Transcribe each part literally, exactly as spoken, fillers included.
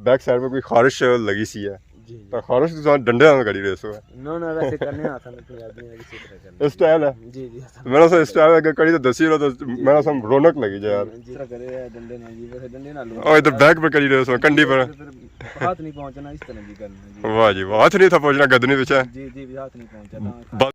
بیک سائیڈ پہ کوئی خارش لگی سی ہے، جی، جی۔ تو خارش تو ڈنڈے نال کری رہے سو۔ نہ، نہ، ویسے کرنے آ سن پنجابی نے کسی طرح کرنے۔ اسٹائل ہے۔ جی، جی، اساں میرا سا اسٹائل اگر کری تو دسی رہو تو میرا سا رونق لگی جائے یار۔ جس طرح کرے ہیں ڈنڈے نال جی، ویسے ڈنڈے نال او ادھر بیک پر کری رہے سو، کنڈی پر۔ پھر ہاتھ نہیں پہنچنا، اس طرح کی کرنا جی۔ واہ جی واہ، ہاتھ نہیں تھا پہنچنا گدنی پچھے۔ جی، جی، بھی ہاتھ نہیں پہنچنا۔ بس۔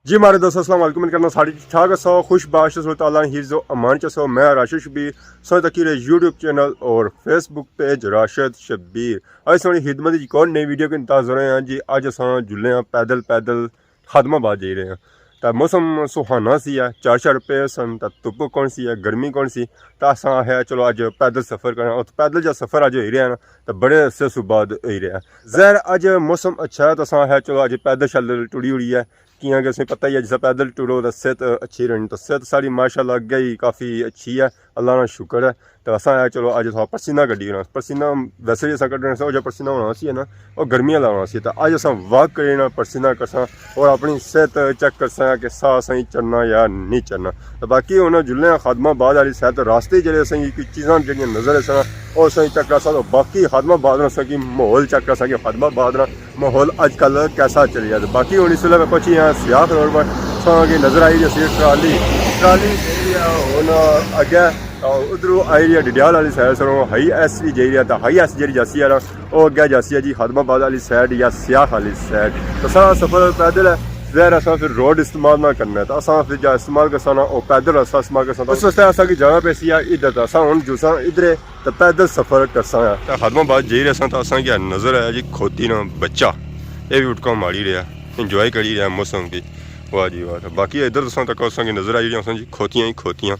جی ماڑے دوستو، السلام علیکم، امید کرنا سارے ٹھیک ٹھاک ہسو، خوش باش ہسو، اللہ نے حفظ و امان چ ہسو۔ میں راشد شبیر، سو تکی رہے یوٹیوب چینل اور فیس بک پیج راشد شبیر۔ اج ساڑی خدمت وچ ایک اور نئی ویڈیو کے انتظار ہیں جی۔ اج اساں جلے ہیں پیدل پیدل خادم آباد جائی رہے ہیں۔ تے موسم سہانا سی ہے، چار چار پے سن، تے دھپ کون سی ہے، گرمی کون سی، تے اساں آخیا چلو اج پیدل سفر کرنا۔ اور پیدل جا سفر اج ہوئی رہیا نا، تے بڑے عرصے سوں بعد ہوئی رہیا۔ ظاہر اج موسم اچھا ہے، تے اساں آخیا چلو اج پیدل شیدل ٹری اڑی ہے۔ کیاں کہ اساں پتہ ہی ہے، جسا پیدل ٹرو تے صحت اچھی رہنی، تے صحت ساری ماشاءاللہ اگے ہی کافی اچھی ہے، اللہ نا شکر ہے۔ تے اساں آخیا چلو اج تھوڑا پسینہ کڈی رہنا۔ پسینہ ویسے ہی اساں کڈنا سا، او جو پسینہ ہونا سی نا، او گرمی والا ہونا سی۔ تے اج اساں واک کری رہنا، پسینہ کرساں اور اپنی صحت چیک کرساں کہ ساہ اساں کی چڑھنا یا نہیں چڑھنا۔ تے باقی ہن جلنے آں خادم آباد والی سائیڈ، تے راستے جڑے اساں کی کوئی چیزاں جڑیاں نظر اساں، او اساں کی چیک کرساں۔ تے باقی خادم آباد نا اساں کی ماحول چیک کرساں کہ خادم آباد نا ماحول اج کل کیسا چلی رہیا۔ تے باقی ہن اس ویلے میں پہنچی ہاں سیاخ روڈ پر، اساں کی نظر آئی جاسی ٹرالی، ٹرالی جیڑی ہے ہن اگے ادھروں آئی رہی ہے ڈڈیال والی سائیڈ سروں، ہائی ایس وی جائی رہی ہے، تے ہائی ایس جیڑی جاسی ہے نا، او اگے جاسی ہے جی خادم آباد والی سائیڈ یا سیاخ والی سائیڈ۔ تے سارا سفر پیدل ہے، ظاہر ہے اساں پھر روڈ استعمال نہ کرنا ہے، تے اساں پھر جا استعمال کرساں نا، او پیدل رستہ استعمال کرساں۔ اس واسطے اساں کی جانا پیسی ہے ادھر، تے اساں ہن جلساں ادھر تے پیدل سفر کرساں۔ تے خادم آباد جائی رہے ساں تے اساں کی نظر آیا جی کھوتی نا بچہ، اے وی اٹکا ماری رہیا، انجوائے کری رہیا موسم کی۔ واہ جی واہ۔ تے باقی ادھر تساں تک اساں کی نظر آئی رہیاں سن جی کھوتیاں ہی کھوتیاں۔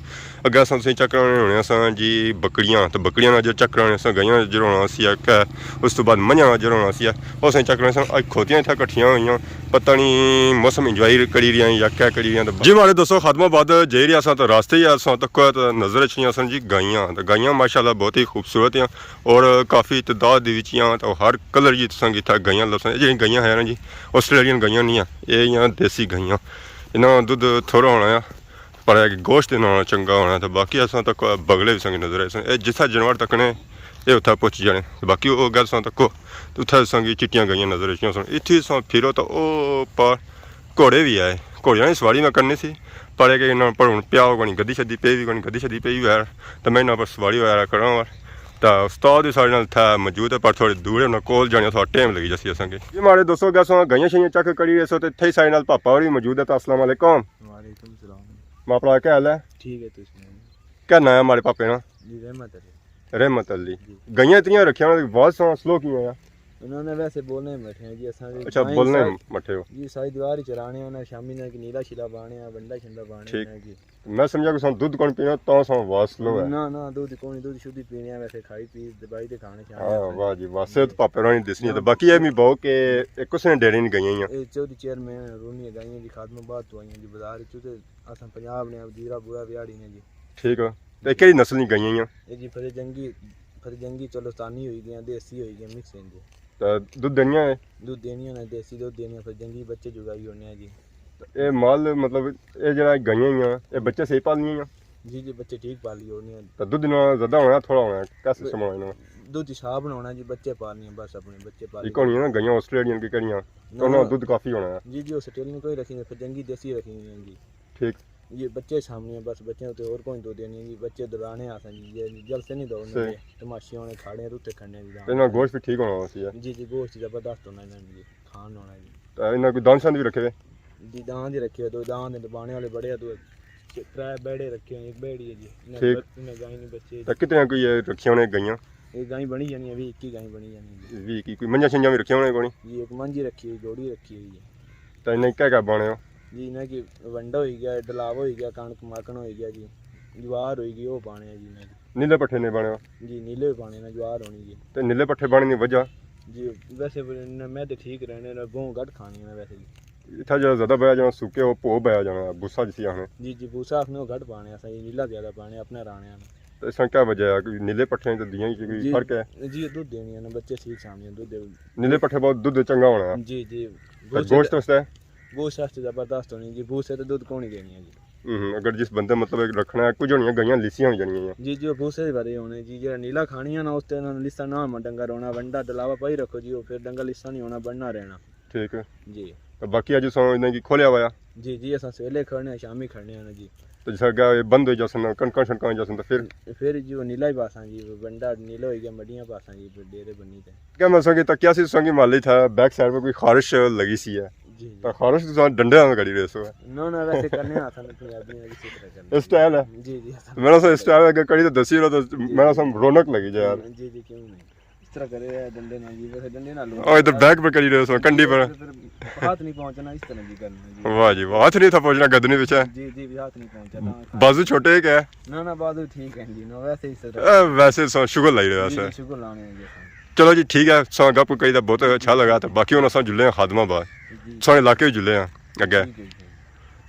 اگے اساں تساں چیک کرانے ہونے ساں جی بکریاں، تے بکریاں نا جو چیک کرانے ساں، گائیاں نا جو ہونا سی، اس تو بعد منجھاں نا جو ہونا سی، او اساں چیک کرانے ساں۔ اج کھوتیاں اتھا کٹھیاں ہوئیاں، پتہ نہیں موسم انجوائے کری رہیاں یا کیا کری رہیاں۔ تے جی ماڑے دوستو، خادم آباد جائی رہیا ساں تے راستے ہی اساں تک تے نظر اچھیاں سن جی گائیاں۔ تے گائیاں ماشاءاللہ بہت ہی خوبصورت ہیں اور کافی تعداد دے وچ ہیاں۔ تے ہر کلر جی تساں کی اتھا گائیاں لبسن۔ اے جیڑیاں گائیاں ہیں نا جی، آسٹریلین گائیاں نہیں ہیں، اے ہیاں دیسی گائیاں۔ انہاں نا دودھ تھوڑا ہونا ہے، پر اے کہ گوشت انہاں نا چنگا ہونا ہے۔ تے باقی اساں تک بگلے وی سنگ نظر آئے سن۔ اے جتھا جانور تکنے، اے اتھا پہنچ جانے۔ تے باقی او گل اساں تکو، تے اتھا اساں کی چٹیاں گائیاں نظر اچھیاں سن۔ اتھی اساں پھرو تے او پار گھوڑے وی آئے، گھوڑیاں نی سواری میں کرنی سی، پر اے کہ انہاں پر ہن پیا ہو کونی، گدی شدی پئی وی کونی، گدی شدی پئی وی ہے، تے میں انہاں پر سواری وغیرہ کراں وا۔ تے استاد وی ساڑے نال تھا موجود ہے، پر تھوڑے دور ہے، انہاں کول جانے تھوڑا ٹائم لگی جاسی اساں کی۔ جی ماڑے دوستو، اگے اساں گائیاں شائیاں چیک کری رہے سو، تے اتھے ہی ساڑے نال پاپا ہور وی موجود ہے۔ تے السلام علیکم۔ وعلیکم السلام۔ ماں پرا کیا حال ہے؟ ٹھیک ہے، تسی سناؤ؟ کیا ناں ہے ماڑے پاپے نا؟ جی، رحمت علی۔ رحمت علی۔ جی۔ گائیاں اتنیاں رکھیاں، آواز سلو کیاں ہے؟ انہاں نے ویسے بولنے مٹھے ہیں جی، اساں دے اچھا، گائیں بولنے ساری، مٹھے ہو۔ جی، ساری دیوار ہی چرانے انہاں، شامی نے کہ نیلا شیلا بانے آ، ونڈا شنڈا بانے ٹھیک۔ انہاں جی۔ میں سمجھا کہ ساں دودھ کون پینا، تاں ساں آواز سلو ہے۔ نہ، نہ، دودھ کونی، دودھ شدھ ہی پینے آ، ویسے کھائی پی، دوائی تے کھانے شانے ہاں، اساں۔ واہ جی واہ، صحت پاپے رانی دسنی ہے۔ تے باقی اے می بہو کہ اے کس نے ڈیرے نی گائیاں ہیاں؟ اے چودھری چیئرمین رونی گائیاں جی، خادم آباد تو آئیاں جی، بازار چوں تے اساں پنجاب نے، وزیرا بورا ویاڑی نے جی۔ ٹھیک ہے۔ تے کیڑی نسل نی گائیاں ہیاں؟ اے جی، پھر جنگی، پھر جنگی چولستانی ہوئی گیاں، دیسی ہوئی گیاں، مکس ہیں جی۔ تے دودھ دینیاں ہے؟ دودھ دینیاں نے، دیسی دودھ دینیاں، پھر جنگی بچے جگائی ہونے ہیں جی۔ تے اے مال، مطلب، اے جڑا گائیاں ہیاں، اے بچے صحیح پالنیاں ہیاں؟ جی، جی، بچے ٹھیک پالی ہونے ہیں۔ تے دودھ انہاں زیادہ ہونا، تھوڑا ہونا، کیسے سسٹم ہونا انہاں؟ دودھ حساب بنانا جی، بچے پالنے ہیں بس، اپنے بچے پالنے۔ ایک ہونی ہے نا گائیاں آسٹریلین کی کہڑیاں، تے انہاں دودھ کافی ہونا ہے۔ جی، جی، آسٹریلین کوئی رکھی نہیں، پھر جنگی دیسی رکھی ہوئی ہیں جی۔ ٹھیک۔ یہ بچے سامنے ہیں، بس بچے تے اور کوئی دودھ دینی جی، بچے دوڑانے آسن جی، یہ جلسے نہیں دوڑنے صحیح۔ جی، تماشے ہونے، کھاڑے ہیں، روتے کھڑنے جی۔ تے انہاں گوشت بھی ٹھیک ہونا سی۔ جی، جی، گوشت زبردست ہونا انہاں جی، کھان ہونا جی۔ تے انہاں کوئی دان شان بھی رکھے ہوئے؟ جی، دان جی رکھے ہوئے، دو دان دے بانے والے بڑے ہیں، دو ترے بیڑے رکھے ہوئے، ایک بیڑی ہے جی۔ انہاں ٹھیک۔ ب-، انہاں گائیں نے بچے جی۔ تے کتنے کوئی یہ رکھے ہونے گائیاں؟ یہ گائیں بنی جانی ہے، ویہہ اکیس گائیں بنی جانی ہے جی۔ ویہہ اکیس، کوئی منجھاں شنجھاں بھی رکھے ہونے کونی؟ جی، ایک منجھی رکھی ہوئی، جوڑی رکھی ہوئی ہے۔ تے انہیں کیا کیا بانے ہو؟ جی، انہیں کی ونڈا ہوئی گیا، ڈلاوا ہوئی گیا، کݨک مکݨ ہوئی گیا جی، جوار ہوئی گئی، وہ پانے ہیں جی انہیں کی۔ نیلے پٹھے نہیں بانے ہو؟ جی، نیلے بھی پانے نے، جوار ہونی جی۔ تے نیلے پٹھے بانے دی وجہ؟ جی، ویسے میں تے ٹھیک رہنے نے، گوں گھٹ کھانی ہے ویسے جی۔ اتھا جڑا زیادہ بیا جانا سوکے، وہ پو بیا جانا، بوسا جسی آخنے۔ جی، جی، بوسا آخنے، وہ گھٹ پانے، اساں جی نیلا زیادہ پانے، اپنے رانے آں۔ تے اس کا کیا وجہ ہے؟ کوئی نیلے پٹھے تے دیاں کی کوئی جی، فرق ہے؟ جی، دودھ دینی ہے نا، بچے ٹھیک سامنے دودھ دے۔ نیلے پٹھے بہت دودھ چنگا ہونا ہے۔ جی، جی۔ تے گوشت گوشت واسطے؟ گوشت واسطے زبردست ہونی جی، بوسے تے دودھ کون ہی دینی ہے جی۔ ہوں، اگر جس بندے مطلب ایک رکھنا ہے، کچھ ہونیاں گائیاں لیسیاں ہو جانیاں۔ جی، جی، وہ بھوسے ہی بھرے ہونے جی، جہڑا نیلا کھانیاں نا، اس تے انہاں نے لیسا نہ ہونا، ڈنگر ہونا، ونڈا ڈلاوا پائی رکھو جی، وہ پھر ڈنگر لیسا نہیں ہونا، بننا رہنا۔ ٹھیک ہے۔ جی۔ تو باقی اج اساں انہاں کی کھولیا ہوا؟ جی، جی، اساں سویلے کھڑنے ہیں، شامی کھڑنے ہیں جی۔ تو جس اگے بند ہو جاسن، کنکاں شنکاں ہو جاسن، تو پھر؟ پھر جی وہ نیلا ہی پاساں جی، ونڈا نیلا ہوئی گیا، مڈیاں پاساں جی، پھر ڈیرے بنی تے۔ کیا میں سنگی تکیا سی، سنگی مالی تھا، بیک سائیڈ پہ کوئی خارش لگی سی ہے۔ جی، جی۔ تو خارش تو ڈنڈے نال کری رہے سو۔ نہ، نہ، ویسے کرنے آ سن پنجابی نے کسی طرح کرنے۔ اسٹائل ہے۔ جی، جی، اساں میرا سا اسٹائل اگر کری تو دسی رہو تو جی، میرا جی۔ سا رونق لگی جائے یار۔ جی، جی، کیوں نہیں؟ اس طرح کرے رہے ڈنڈے نال جی، ویسے ڈنڈے نال او ادھر بیک پہ کری رہے سو، کنڈی پر۔ پھر ہاتھ نہیں پہنچنا، اس طرح جی کرنا جی۔ واہ جی واہ، ہاتھ نہیں تھا پہنچنا گدنی پچھے۔ جی، جی، بھی ہاتھ نہیں پہنچنا۔ بازو چھوٹے ہی کیا ہے؟ نہ، نہ، بازو ٹھیک ہے جی، نہ، ویسے ہی سر۔ اے، ویسے سو شکر لائی رہے جی، ویسے۔ جی، شکر لانے ہیں جی اساں۔ چلو جی، ٹھیک ہے، ساں گپ کری تے بہت اچھا لگا، تے باقی ہن اساں جلے ہیں خادم آباد۔ جی۔ ساڑے علاقے وچ جلے ہیں اگے۔ ٹھیک ہے جی۔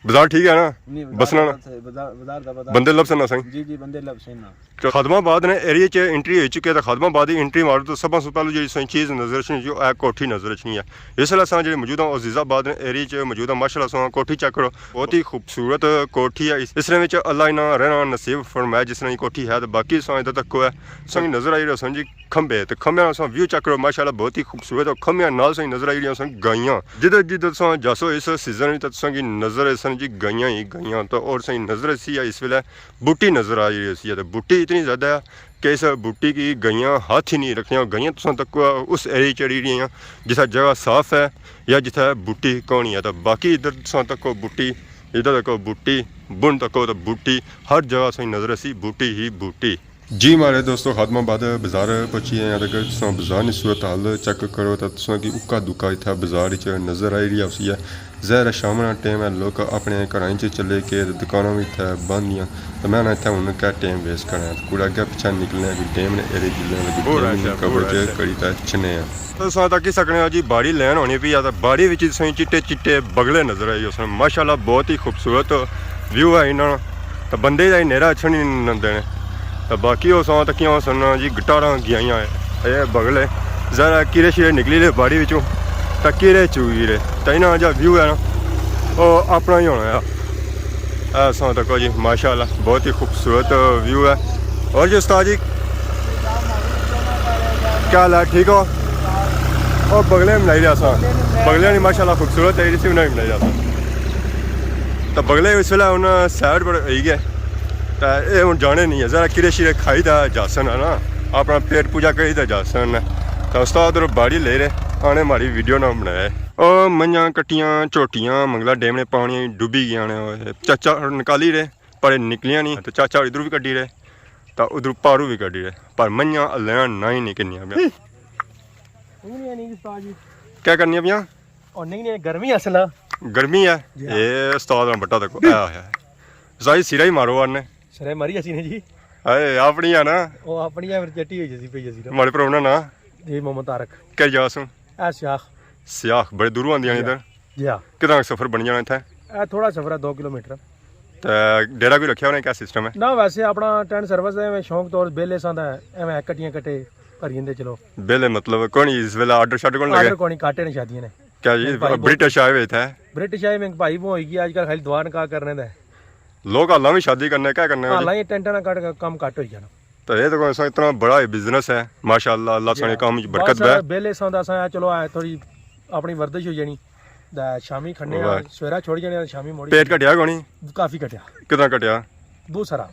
بازار ٹھیک ہے نا؟ نہیں، بازار بسنا نا؟ بازار، بازار دا پتہ۔ بندے لبسن نا سائیں؟ جی، جی، بندے لبسن نا۔ تو خادم آباد نے ایریے چ انٹری ہوئی چکی ہے، تو خادم آباد دی انٹری مارو تو سب سے پہلے جو سائیں چیز نظر اچھنی جو اے کوٹھی نظر اچھنی ہے۔ اس ویلے اساں جڑے موجود ہاں عزیز آباد نے ایریے چ موجود ہاں، ماشاءاللہ ساں کوٹھی چیک کرو، بہت ہی خوبصورت کوٹھی ہے۔ اس، اس نے وچ اللہ انہاں رہنا نصیب فرمائے جس نے کوٹھی ہے، تو باقی ساں ادھر تک ہے۔ ساں نظر آئی رہے سن جی کھمبے، تے کھمبیاں ساں ویو چیک کرو، ماشاءاللہ بہت ہی خوبصورت ہے۔ کھمبیاں نال ساں نظر آئی رہیاں سن گائیاں۔ جدھر جدھر ساں جاسو اس سیزن وچ تے ساں کی نظر آئی سن جی گائیاں ہی گائیاں، تو اور ساں نظر اسی ہے اس ویلے بوٹی نظر آئی رہی سی ہے، تے بوٹی اتنی زیادہ ہے کہ اس بوٹی کی گائیاں ہاتھ ہی نہیں رکھنیاں۔ گائیاں تساں تک اس ایریے چڑھی رہیاں جتھا جگہ صاف ہے یا جتھا بوٹی کونی ہے، تو باقی ادھر تساں تک بوٹی، ادھر تک بوٹی، بن تک تو بوٹی، ہر جگہ ساں نظر اسی بوٹی ہی بوٹی۔ جی ماڑے دوستو، خادم آباد بازار پہنچی ہیں، اگر تساں بازار نی صورتحال چیک کرو تاں تساں کی اکا دکا اتھا بازار وچ نظر آئی رہی ہوسی ہے۔ ظاہر ہے شام نا ٹائم ہے، لوک اپنے گھراں وچ چلے گئے تے دکاناں وی اتھا بند دیاں۔ تے میں نا اتھا ہن کیا ٹائم ویسٹ کرنا ہے، کوئی اگے پچھے نکلنے آں، کوئی ڈیم نے ایرے جلنے آں، کوئی بہت ڈیم رش نی ہے، بہت کوریج رش ہے۔ کری تے اچھنے آں۔ تساں تکی سکنے ہو جی، باڑی لین ہونی پئی آ، تے باڑی وچ تساں چٹے چٹے بگلے نظر آئی ہوسن۔ ماشاءاللہ بہت ہی خوبصورت ویو ہے انہاں نا۔ تے بندے دا ہی نیرا اچھن ہی نہ دینے۔ تے باقی او ساں تکیاں ہوسن جی گٹاراں گیاں ہیں۔ اے بگلے ذرا کیڑے شیڑے نکلی رہے باڑی وچوں۔ تے کیڑے چوئی رہے۔ تے انہاں جا ویو ہے نا، او اپنا ہی ہونا ہے۔ اے ساں تکو جی، ماشاءاللہ، بہت ہی خوبصورت ویو ہے۔ اور جی استاد جی، کیا حال ہے؟ ٹھیک ہو؟ او بگلے بنائی رہیا ساں۔ بگلے نی ماشاءاللہ خوبصورت ہے، اسی بنائی بنائی رہیا ساں۔ تو بگلے اس ویلے ہن سائیڈ پر ہوئی گئے۔ تے اے ہن جانے نہیں ہے، ذرا کیڑے شیڑے کھائی تے جاسن ہے نا، اپنا پیٹ پوجا کری تے جاسن۔ تے استاد ادھر باڑی لے رہے، آنے ماڑی ویڈیو نہ بنائے۔ او منجاں کٹیاں، جھوٹیاں، منگلا ڈیم نے پانی ڈبی گیا نے۔ چاچا نکالی رہے، پر نکلیاں نہیں۔ تے چاچا ادھر بھی کڈی رہے، تے ادھر پارو بھی کڈی رہے، پر منجاں ہلیاں نہ ہی نہیں کنیاں پیاں۔ ہن یہ نہیں استاد جی۔ کیا کرنیاں پیاں؟ او نہیں، نہیں، گرمی اصل۔ گرمی ہے؟ جی ہاں۔ اے استاد نا بٹا تکو، اے ہویا ہے۔ سائی سرا ہی مارو آنے۔ سرا ماری اسی نے جی۔ اے اپنی ہے نا؟ او اپنی ہے، پھر چٹی ہوئی جاسی پئی جاسی نا۔ ماڑے پراؤ نا ناں؟ جی محمد طارق۔ کیا جا سوں؟ اے سیاخ۔ سیاخ، بڑے دوروں آندیاں نے جی ہاں۔ ادھر؟ جی ہاں۔ کتنا سفر بنی جانا اتھے؟ اے تھوڑا سفر ہے، دو کلومیٹر۔ تے ڈیرہ کوئی رکھیا ہونا، کیا سسٹم ہے؟ نہ، ویسے اپنا ٹینٹ سروس ہے، ایویں شوق طور بیلے ساں تے ایویں کٹیاں کٹے بھری جندے چلو۔ بیلے مطلب کون اس ویلے آرڈر شارڈر کون لگے؟ آرڈر کونی، کاٹے نے شادیاں نے۔ کیا جی، بھائی بہت برٹش آئے ہوئے تھے؟ برٹش آئے ہوئے، بھائی وہ ہوئی گئی، آج کل خالی دعا نکاح کرنے دے۔ لوگ حالاں بھی شادی کرنے، کیا کرنے ہو جی؟ حالاں یہ ٹینٹاں نہ کٹ کم گھٹ ہوئی جانا۔ تو یہ تو کوئی اتنا بڑا بزنس ہے، ماشاءاللہ، اللہ سانے کام وچ برکت دے۔ بیلے ساں دا ساں چلو آئے تھوڑی اپنی ورزش ہوئی جانی۔ تے شامی کھڑنے آں، واہ۔ سویرا چھوڑی جانے آں، شامی موڑی۔ پیٹ گھٹیا کونی؟ کافی گھٹیا۔ کتنا گھٹیا؟ بہت سارا۔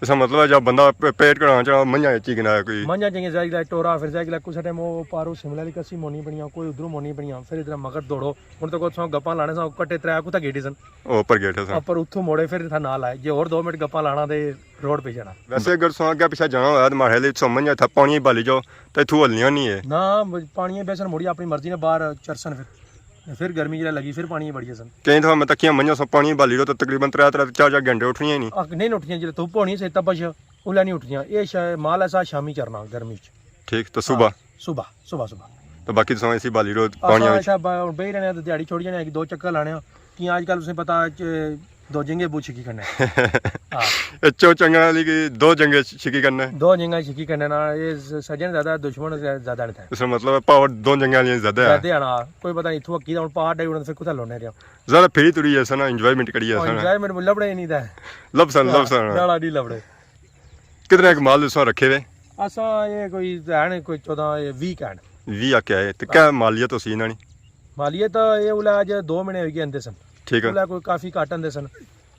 اس کا مطلب ہے جب بندہ پے-، پیٹ گھٹانا چاہنا، منجھاں چی گنا ہے کوئی؟ منجھاں چنگے زیادہ ٹورا، پھر زیادہ کچھ ٹائم وہ پارو شملہ والی کسی مونی پڑیاں، کوئی ادھروں مونی پڑیاں، پھر ادھر مگر دوڑو۔ ہن تک اتھوں گپاں لانے ساں، کٹے ترے کتھا گیٹے سن۔ او اوپر گیٹے سن۔ اوپر اتھوں موڑے پھر اتھا نال آئے۔ جے ہور دو منٹ گپاں لانا تے روڈ پہ جانا۔ ویسے اگر سو اگے پیچھے جانا ہویا تے ماڑے لیے سو منجھاں اتھا پانی بالی جاؤ، تے اتھوں ہلنیاں نہیں ہے۔ نہ، پانی بیسن مڑی اپنی مرضی نے باہر چرسن پھر۔ پھر گرمی جلے لگی، پھر پانی بڑی سن۔ کئی دفعہ میں تکیاں منجھاں سو پانی بالی رو تو تقریباً ترے، ترے تے چار، چار گھنٹے اٹھنیاں ہی نہیں۔ آ، نہیں اٹھنیاں، جلے دھوپ ہونی سی تپش، الے نہیں اٹھنیاں۔ اے شا-، مال ایسا شامی چرنا گرمی چ۔ ٹھیک، تو صبح؟ ہاں، صبح، صبح، صبح۔ تو باقی تساں اسی بالی رو پانی اساں وچ؟ ایسا با-، بہی رہنے آں تے دیہاڑی چھوڑی جانے آں، ایک دو چکر لانے آں۔ کیاں اج کل تساں پتہ چ-، دو جنگے بہت شکی کرنے۔ ہاں۔ اے چو چنگا والی کی دو جنگے شکی کرنے۔ دو جنگا شکی کرنے نا، یہ س-، سجن زیادہ، دشمن زیادہ نہیں تھے۔ اس کا مطلب ہے پاور دو جنگے والی زیادہ ہے۔ زیادہ ہے نا، کوئی پتہ نہیں، اتھوں کی ہن پہاڑ ڈائی اڑن سے کتھا لونے رہیا۔ زیادہ پھری تری ہے سا نا، انجوائمنٹ کری ہے سا نا۔ انجوائمنٹ لبڑے ہی نہیں تھے۔ لبسن، ہاں، لبسن۔ نالا نہیں لبڑے۔ کتنے ایک مال تساں رکھے ہوئے؟ اساں یہ کوئی ہن کوئی چودہ، یہ ویہہ کہن۔ ویہہ آکھیا ہے۔ تے کیا مالیت ہوسی انہاں نی؟ مالیت یہ اولا اج دو مہینے ہوئی گئے اندے سن۔ ٹھیک ہے۔ اولا کوئی کافی گھٹ اندے سن۔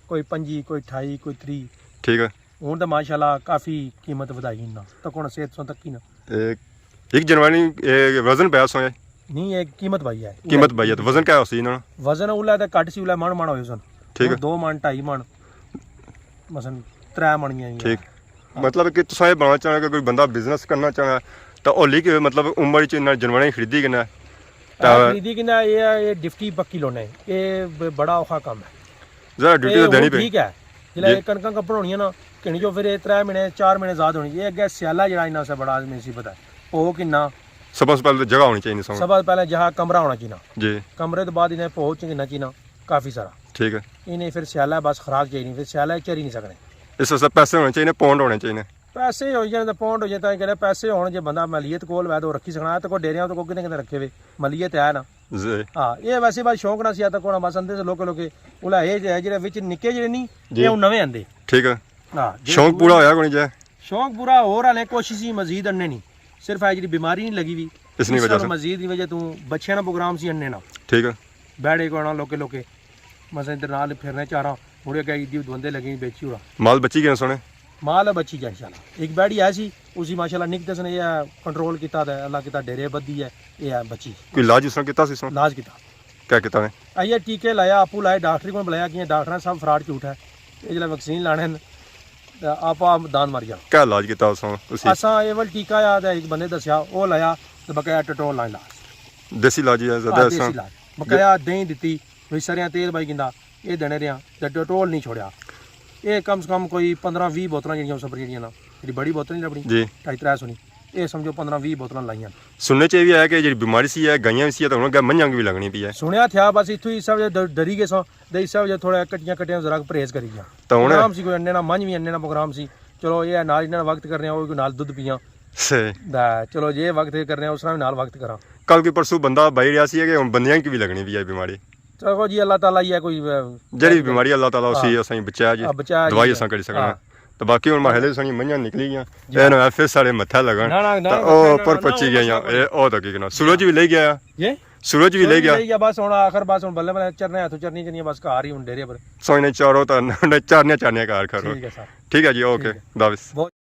کوئی پنجی، کوئی اٹھائی، کوئی تریہہ۔ ٹھیک ہے۔ ہن تے ماشاءاللہ کافی قیمت ودھائی انہاں۔ تکو نا صحت سن تکی نا۔ اے، ایک جنوانی، اے، وزن پیا سویا؟ نہیں، یہ قیمت پائی ہے۔ قیمت پائی ہے، تو وزن کیا ہوسی انہاں نا؟ وزن اولا تے گھٹ سی، اولا من من ہوئے سن۔ ٹھیک ہے۔ ہن دو من، ڈھائی من، مثلاً ترے من گیا۔ ٹھیک۔ مطلب کہ تساں یہ بنانا چاہنا کہ کوئی بندہ بزنس کرنا چاہنا، تو ہولی کے مطلب عمر چ انہاں جنوانی خریدی کنا؟ اے خریدی کنا، یہ، یہ ڈفٹی پکی لونے، یہ ب-، بڑا اوکھا کام ہے۔ ذرا ڈیوٹی اے تو دینی ہن پئی۔ ٹھیک ہے۔ جلے جی۔ اے کنکاں کپن ہونیاں نا، کنی جو پھر اے ترے مہینے، چار مہینے زیادہ ہونی۔ اے اگے سیالہ جیڑا انہاں سے بڑا مصیبت ہے۔ او کنا؟ سب سے پہلے جگہ ہونی چاہیے سب۔ سب سے پہلے جہاں کمرہ ہونا چاہیے۔ جی۔ کمرے تو بعد انہیں پہنچ چنگنا چاہیے کافی سارا۔ ٹھیک ہے۔ انہیں پھر سیالہ بس خوراک چاہیے، پھر سیالہ چری نہیں سکنے۔ اس واسطے پیسے ہونے چاہیے، پونڈ ہونے چاہیے۔ پیسے ہوئی جانے تے پونڈ ہوئی جانے، تاں کہہ پیسے ہون جے بندہ مالیت کول وے تو رکھی سکنا ہے، تے کوئی ڈیریاں تو کوئی کنے کنے رکھے وے، مالیت ہے نا۔ جی۔ ہاں، یہ ویسے بس شوق نہ سی، تاں کوئی نہ بس اندے سے لوکے لوکے، اولا اے جے، جڑے وچ نکے جڑے نہیں، جی۔ یہ ہن نویں آندے۔ ٹھیک ہے۔ ہاں، جڑے شوق پورا ہویا کوئی جے؟ شوق پورا ہور ہلے کوشش ہی مزید اننے نہیں۔ صرف اے جڑی بیماری نہیں لگی وی، اس نی اس وجہ سال سے۔ مزید دی وجہ تو بچیاں نا پروگرام سی اننے نا۔ ٹھیک ہے۔ بیڑے کو آنا لوکے لوکے، مثلاً ادھر نال پھرنے چاراں، مڑے گئے عیدی ادوندے لگے بیچی اڑا۔ مال بچی گئے سونے؟ مال بچی گیا انشاءاللہ۔ ایک بیڑی ہے سی، اسی ماشاءاللہ نکتے سن، یہ کنٹرول کیتا تے اللہ کیتا ڈیرے بدھی ہے، یہ ہے بچی۔ کوئی علاج اس طرح کیتا سی اس طرح؟ علاج کیتا۔ کیا کیتا نے؟ آئیے ٹیکے لایا، آپو لائے، ڈاکٹر کو بلایا، کیے ڈاکٹر صاحب فراڈ جھوٹ ہے۔ یہ جلے ویکسین لانے نے، تے آپا دان مار گیا۔ کیا علاج کیتا اس طرح اسی؟ اساں ایول ٹیکا آیا تے ایک بندے دسیا، او لایا تے بقایا ٹٹول لائن لا۔ دیسی علاج ہی ہے زیادہ ہاں، اس طرح؟ دیسی علاج۔ بقایا دہیں دتی، وچ سریاں تیل پائی گندا، اے دینے رہیا، تے ڈیٹول نہیں چھوڑیا۔ اے کم سے کم کوئی پندرہ ویہہ بوتلاں جیڑیاں اس اپر جیڑیاں نا، جیڑی بڑی بوتل نہیں لبنی، جی۔ ڈھائی ترے سو نی، اے سمجھو پندرہ ویہہ بوتلاں لائیاں۔ سننے چ اے وی آیا کہ جیڑی بیماری سی، اے گائیاں وی سی، تے ہن اگے منجھاں کی وی لگنی پئی ہے۔ سنیا تھیا، بس اتھوں ہی اس وجہ ڈ-، ڈری گئے ساں، تے اس وجہ تھوڑا کٹیاں کٹیاں ذرا پرہیز کری گیا۔ تے ہن؟ پروگرام سی کوئی اننے نا منجھ وی اننے نا پروگرام سی۔ چلو اے نال اننے نا وقت کرنے آ، او کوئی نال دودھ پیاں۔ صحیح۔ تے چلو جے وقت کرنے آ، اس طرح وی نال وقت کراں۔ کل کوئی پرسوں بندہ بائی رہیا سی کہ ہن بندیاں کی وی لگنی پئی ہے بیماری۔ چلو جی، اللہ تعالیٰ یہ کوئی، اے، جیڑی بیماری اللہ تعالیٰ اسی ہاں۔ اساں بچایا جی۔ ہاں، بچایا دوائی جی۔ اساں کری سکنا۔ ہاں۔ تے باقی ہن ماحلے سنی منجھاں نکلی گیاں۔ جی۔ اے نہ پھر سارے متھے لگن۔ نہ، نہ، نہ، تے نہ، او نہ، اوپر نہ، پچی نہ، گئیاں۔ نہ، اے او تکی گنا۔ سورج وی لے گیا۔ جی؟ سورج وی لے گیا۔ بس ہن آخر بس ہن بلے بلے چرنے ہتھوں چرنی چرنی بس گھر ہی ہن ڈیرے پر۔ سونے چارو تے چارنے چارنے گھر کرو۔ ٹھیک ہے سر۔ ٹھیک ہے جی، اوکے۔ ٹھیک ہے۔ خدا حافظ۔ بہت